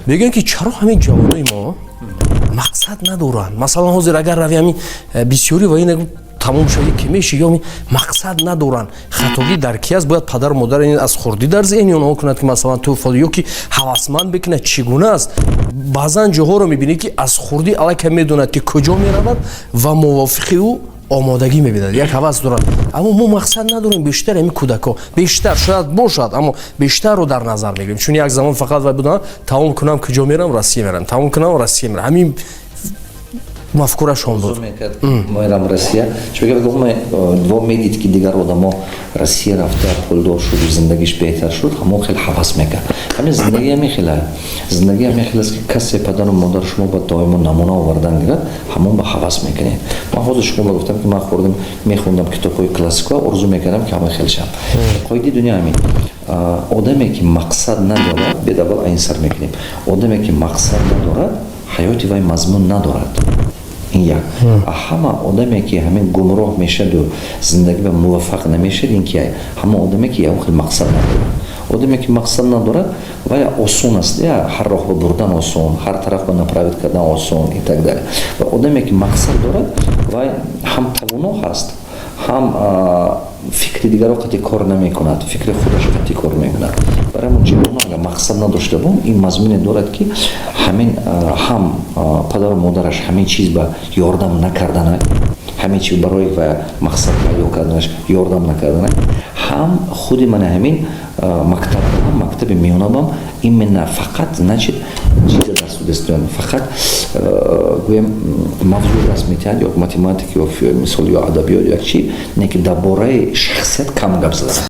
Мегӯянд, ки чаро ҳамин ҷавонои мо мақсад надоранд? Масалан, ҳозир агар рави, ҳамин бисёрӣ ва ин тамом шавӣ, ки меши, ё мақсад надоранд. Хатогӣ дар ки аст? Бояд падару модар ин аз хурдӣ дар зеҳни онҳо кунад, ки масалан ту ё ки ҳавасманд бикунад. Чӣ гуна аст? Баъзан ҷоҳоро мебинӣ, ки аз хурдӣ аллакай медонад, ки куҷо меравад, ва мувофиқи ӯ омодагӣ мебинад, як ҳавас дорад. Аммо мо мақсад надорем. Бештар ҳамин кӯдакҳо, бештар шояд бошад, аммо бештарро дар назар мегирем, чун як замон фақат вай буданд: тамом кунам, куҷо мерам? Россия мерам, тамом кунам, Россия мерам. Ҳамин мафкурашон буд. Мерам Россия. Чунки во медид, ки дигар одамо Россия рафта, пулдор шуд, зиндагиш беҳтар шуд, ҳамон хел ҳавас мекард. Ҳамин зиндагӣ ҳамин хела, зиндагӣ ҳамин хел аст, ки касе, падару модар шумо ба доимо намуна овардан гирад, ҳамон ба ҳавас мекунед. Ман ҳозир шумо ба гуфтам, ки ман хурдем, мехондам китобҳои классикҳо, орзу мекардам, ки ҳамон хел шам. Қоидаи дунё ҳамин: одаме ки мақсад надорад, бедаввал айн сар мекунем, одаме ки мақсад надорад, ҳаёти вай мазмун надорад. Ин як. Ҳама одаме ки ҳамин гумроҳ мешаду зиндагӣ ба муваффақ намешад, ин ки ҳама одаме ки ягон хел мақсад надорад. Одаме ки мақсад надорад, вай осон аст, я ҳар роҳ ба бурдан осон, ҳар тараф ба направить кардан осон и так далее. Ва одаме ки мақсад дорад, вай ҳам тавоно ҳаст, ҳам фикри дигаро қатъи кор намекунад, фикри худаш қатъи кор мекунад. Барои мо ҷавоно агар мақсад надошта бон, ин мазмуне дорад, ки ҳамин ҳам падару модараш ҳамин чиз ба ёрдам накардана, ҳамин чиз барои ва мақсад пайдо карданаш ёрдам накардана, ҳам худи мана ҳамин мактаб, мактаби миёнабам именно фақат, значит, чиза дарс додастиён, фақат, гӯем, мавзӯи дарс метиҳанд, ё математика, ё мисол, ё адабиёт, ё як чи, не ки дар бораи шахсият кам гап задан.